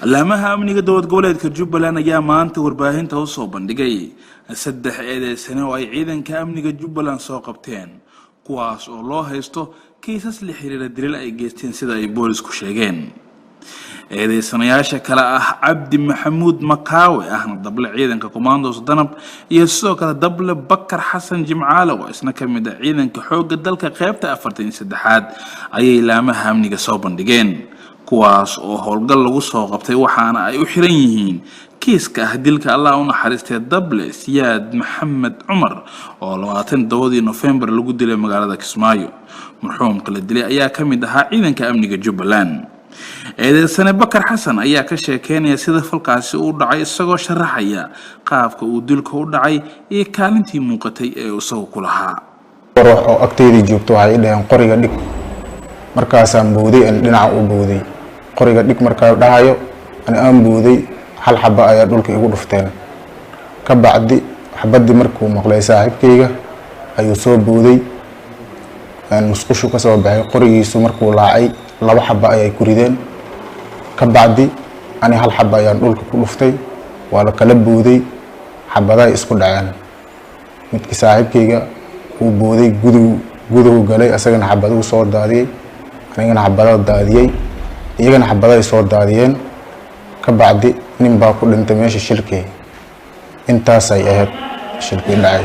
Laamaha amniga dowlad goboleedka Jubbaland ayaa maanta warbaahinta usoo bandhigay 3 eedeysane oo ay ciidanka amniga Jubbaland soo qabteen, kuwaas oo loo haysto kiisas la xiriira dilal ay geysteen, sida ay boolisku sheegeen. Eedeysanayaasha kale ah Cabdi Maxamuud Makaawe, ahna dable ciidanka Commandos Danab, iyo sidoo kale dable Bakar Xasan Jimcaale oo isna ka mid ah ciidanka xoogga dalka qeybta 43aad, ayay laamaha amniga soo bandhigeen, kuwaas oo howlgal lagu soo qabtay, waxaana ay u xiran yihiin kiiska ah dilka Allah u naxariistay dable Siyaad Maxamed Cumar oo 27dii Nofembar lagu dilay magaalada Kismaayo. Marxuumka la dilay ayaa ka mid ahaa ciidanka amniga Jubbaland. Eedeysane Bakar Xasan ayaa ka sheekeynaya sida falkaasi u dhacay, isagoo sharaxaya qaabka uu dilka u dhacay iyo kaalintii muuqatay ee isagu ku lahaa. Ruux oo agteydii joogto waxay i dhaheen, "Qoriga dhig." Markaasaan booday, aan dhinaca u booday. "Qoriga dhig" markaa dhahayo ani aan booday, hal xaba ayaa dhulka igu dhufteen. Ka bacdi xabaddii markuu maqlay saaxiibkayga ayuu soo booday, musqushu ka soo baxay. Qorigiisu markuu laacay, 2 xaba ayay ku rideen. Ka bacdi ani hal xaba ayaan dhulka ku dhuftay. Waa la kala booday, xabadahay isku dhaceen. Midkii saaxiibkayga uu booday, guduhu galay, asagana xabaduhu soo daadiyey, anigana xabadada daadiyey, iyagana xabadahay soo daadiyeen. Ka bacdi nin baa ku dhintay meesha shilkii. Intaasay ahayd shilkii dhacay.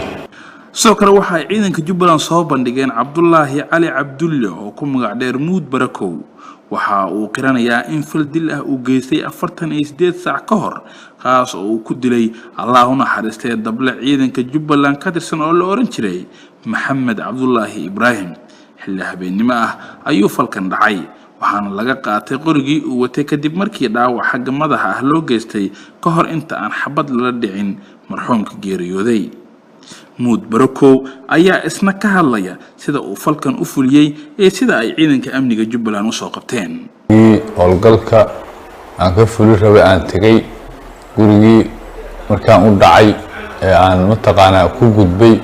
Sidoo kale waxa ay ciidanka Jubbaland soo bandhigeen Cabdulaahi Cali Cabdulle oo ku magac dheer Muud Barakow. Waxa uu qiranayaa in fal dil ah uu geystay 48 saac ka hor, kaas oo uu ku dilay, Allah u naxariistay, dable ciidanka Jubbaland ka tirsan oo la oran jiray Maxamed Cabdulaahi Ibraahim. Xilli habeennimo ah ayuu falkan dhacay, waxaana laga qaatay qorigii uu watay kadib markii dhaawac xagga madaxa ah loo geystay ka hor inta aan xabad lala dhicin marxuumka geeriyooday. Muud Barakow ayaa isna ka hadlaya sida uu falkan u fuliyey ee sida ay ciidanka amniga Jubbaland usoo qabteen. Howlgalka aan ka fuli rabay aan tegay gurigii, markaan u dhacay ee aan mataqaanaa ku gudbay,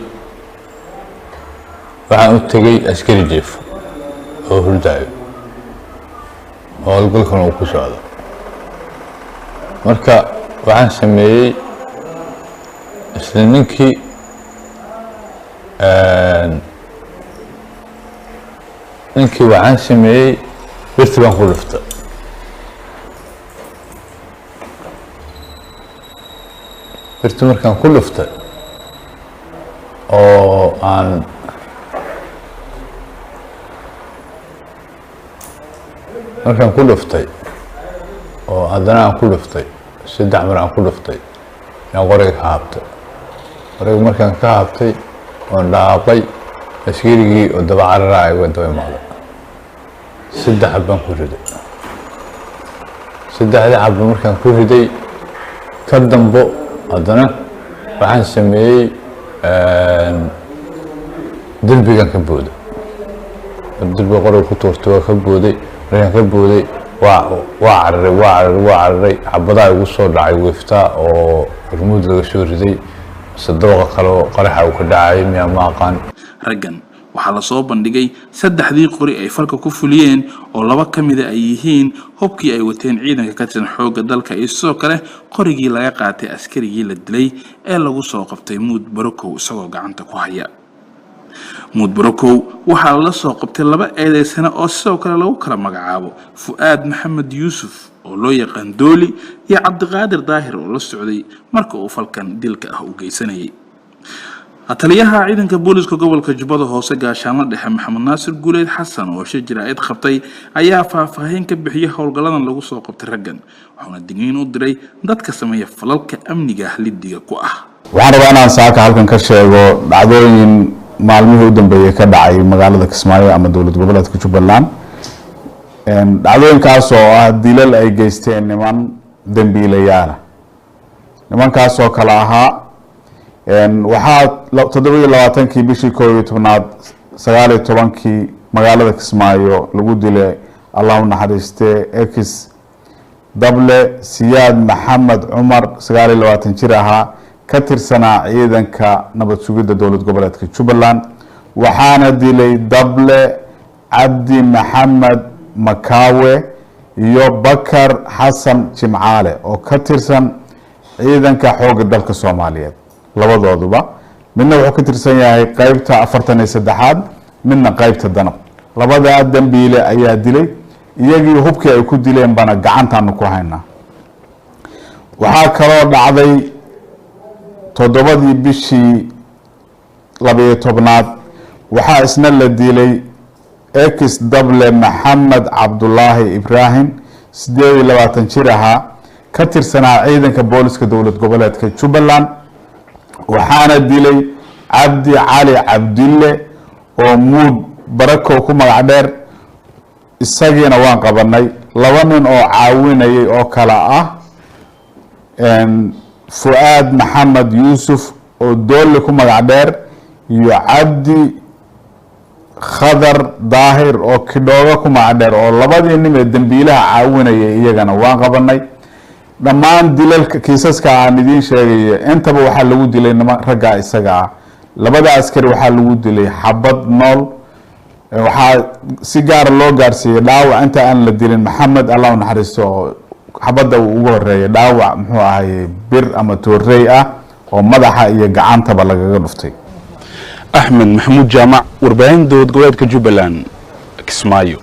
waxaan u tegay askari jief oo hurdaayo oo howlgalkan uu ku socdo. Marka waxaan sameeyey, isla ninkii waxaan sameeyey, birti baan ku dhiftay. Birti markaan ku dhiftay oo aan markaan ku dhiftay oo haddana aan ku dhiftay 3 mar aan ku dhiftay, yaan qoriga ka haabtay. Qoriga markaan ka haabtay oon dhaaqay, askarigii oo daba carara iga daba imaaday. 3 xab baan ku riday. Saddexdii xabba markaan ku riday ka dambo, haddana waxaan sameeyey, derbigan ka booday. Derbiga qoriga ku tuurtay, waa ka booday. Markaan ka booday, waa cararay, waa cararay, waa cararay. Xabadaha igu soo dhacay wiiftaa oo hormuud laga soo riday mise dabaqa kale oo qaraxa uu ka dhacay miyaa, ma aqaan. Raggan waxaa lasoo bandhigay saddexdii qori ay falka ku fuliyeen, oo 2 ka mida ay yihiin hubkii ay wateen ciidanka ka tirsan xoogga dalka, iyo sidoo kale qorigii laga qaatay askarigii la dilay ee lagu soo qabtay Muud Barokow isagoo gacanta ku haya. Muud Barokow waxaa lala soo qabtay 2 eedeysane oo sidoo kale lagu kala magacaabo Fu'aad Maxamed Yuusuf oo loo yaqaan Dooli iyo Cabdiqaadir Daahir oo la socday marka uu falkan dilka ah u geysanayay. Taliyaha ciidanka booliska gobolka Jubbada Hoose, gaashaanla dhexe Maxamed Naasir Guuleed Xasan, oo shir jaraa'id qabtay, ayaa faahfaahin ka bixiyay howlgalladan lagu soo qabtay raggan, waxauna digniin u diray dadka sameeya falalka amniga lidiga ku ah. Waxaan rabaa inaan saaka halkan ka sheego dhacdooyin maalmihii u dambeeyey ka dhacay magaalada Kismaayo ama dowlad goboleedka Jubbaland, dhacdooyinkaas oo ah dilal ay geysteen niman dembiilayaala. Nimankaas oo kale ahaa, waxaa 27-kii bishii 11aad 19-kii magaalada Kismaayo lagu dilay, Allah u naxariistee, ex dable Siyaad Maxamed Cumar, 29 jir ahaa, ka tirsanaa ciidanka nabad sugidda dowlad goboleedka Jubbaland. Waxaana dilay dable Cabdi Maxamed Makaawe. Iyo Bakar Xasan Jimcaale oo ka tirsan ciidanka xoogga dalka Soomaaliyeed. Labadooduba midna wuxuu ka tirsan yahay qeybta 43aad, midna qeybta Danab. Labadaa dambiile ayaa dilay, iyagii hubkii ay ku dileen bana gacantaanu ku haynaa. Waxaa kaloo dhacday 7dii bishii 12aad, waxaa isna la dilay ex dable Maxamed Cabdulaahi Ibraahim, 28 jir ahaa, ka tirsanaa ciidanka booliska dowlad goboleedka Jubbaland. Waxaana dilay Cabdi Cali Cabdille oo Muud Barakow ku magac dheer. Isagiina waan qabanay. Laba nin oo caawinayay oo kale ah Fu-aad Maxamed Yuusuf oo Doole ku magac dheer iyo Cabdi Khadar Daahir oo Kidhooga ku magac dheer, oo labadii nin ee dembiilaha caawinayay, iyagana waan qabanay. Dhammaan dilalka kiisaska aan idiin sheegayo intaba waxaa lagu dilay nima raggaa isaga ah. Labada askari waxaa lagu dilay xabad nool. Waxaa si gaara loo gaarsiiyey dhaawac inta aan la dilin Maxamed, Allah u naxariisto, oo xabadda uu ugu horeeyay dhaawac muxuu ahay bir ama toorey ah oo madaxa iyo gacantaba lagaga dhuftay. Axmed Maxamuud Jaamac, warbaahinta dowlad goboleedka Jubbaland, Kismaayo.